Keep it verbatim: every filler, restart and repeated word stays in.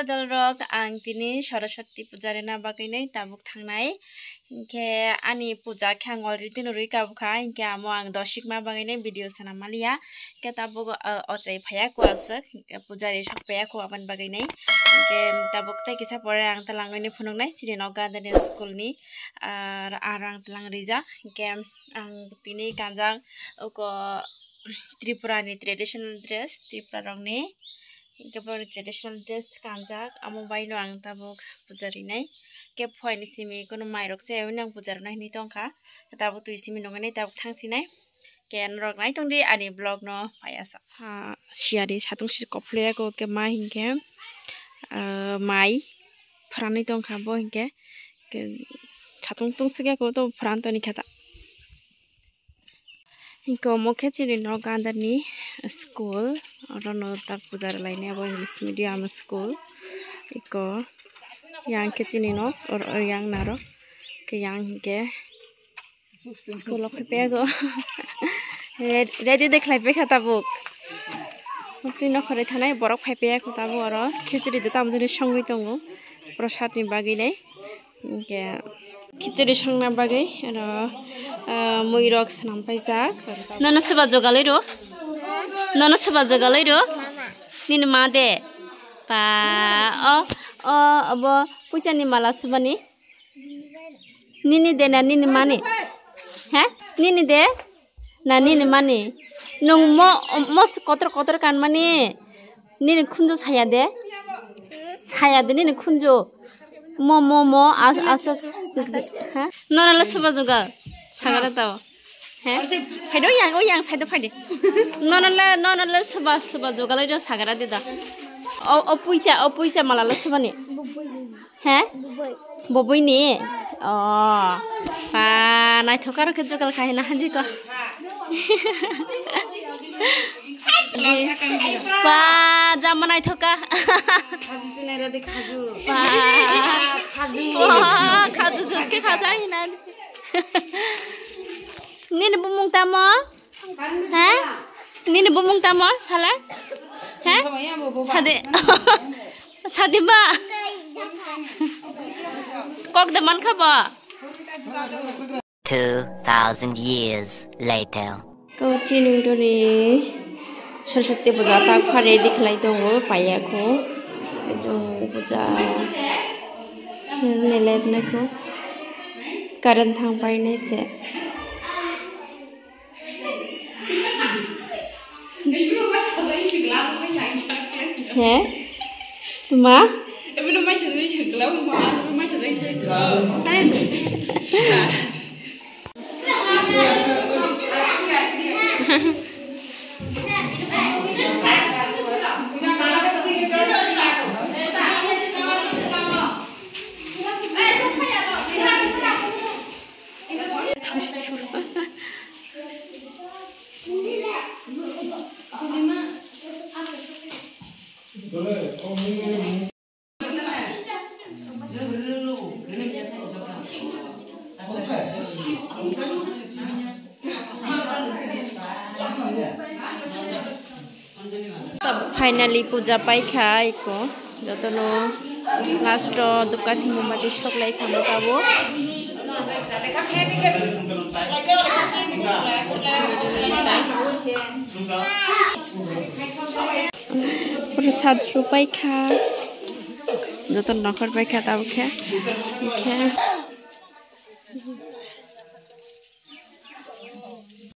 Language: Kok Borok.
Dol rok, ang tini Saraswati puja rina bagwi nai tabuk thangnai. Hinkhe ani puja khe ang already no rwi kabukha, hinkhe amo ang dosikma bagwi nai video sana maliya. Hinkhe tabuk, ah, ochai phaiya ko aswk, hinkhe puja ri sok phaiya ko aboni bagwi nai. Hinkhe tabuk tei kisa pore ang twlangwi nai phunuknai chini nok gandani school ni, ah, aro ang twlang rijak. Hinkhe ang tini kanjak uko Tripura ni traditional dress, Tripura rokni. Hinkhe borokni traditional dress kanjak, amo baino ang tabuk puja rinai. Khe phuaini simi kunu mairok chaywi nang puja rwna hinwi tongkha. Tabuk twi simi nungwi nai tabuk thangsinai. Khe norok naitongdi ani vlog no paiya sa. Ha, siyari satung si kophloya ko khe ma hinkhe, ah, mai phranwi tongkha bo hinkhe. Khe satung tungsukya ko to phran toni khe ta. Hinkhe omo khe chini nok under ni school, oro no tak puja rwlainai abo English medium school. Eko yang khe chini nok, oro yang naro, khe yang hinkhe school o phaipayago. Re-, ready de khlaipaikha tabuk. Twi nokhorwi thanai borok phaipaiyakho tabuk oro khichiri de tamo songwi tongo prosad ni bagwi nai. Hinkhe khichiri songna bagwi oro, ah, muirok swnam paijak. Nono soba jogalwi rw? Nono soba jogalwi rw? Nini ma de? Pa, o, o, obo puisani mala swbani? Nini de na nini mani? He? Nini de? Na nini mani? Nwng mo, mo kotor kotor kanmani? Nini khunju saya de? Saya de nini khunju? Mo, mo, mo, as, as, ha? Nono le soba jogal? Sagara tao. He? Phaido yang, o yang side o phaidi. Nono le, nono le soba, soba jogal oi do sagara de da. O, o puicha, o puicha mala le sobani? He? Boboi ni? O, pa, naithok aro khe jogal khai na hadi ko. Pa, jama naithok ka. Khaju sinai ra de khaju. Pa. Khaju. O, khaju jot khe khaja hina. Nini bumung tamo? He? Nini bumung tamo, sala? He? Sade. Sade ba? Kok de man kha ba? Two thousand years later. Ko chini utoni Saraswati puja ta khare dikhlai tongo, paiya kho. Jong puja nele nai kho. Current thang pai nai se. He? Tuma? Finally puja paikha iko, jotono last o dupkathi mombati soklai kha mo tabuk. Prasad rw paikha, jotono nokhor paikha tabuk khe, khe.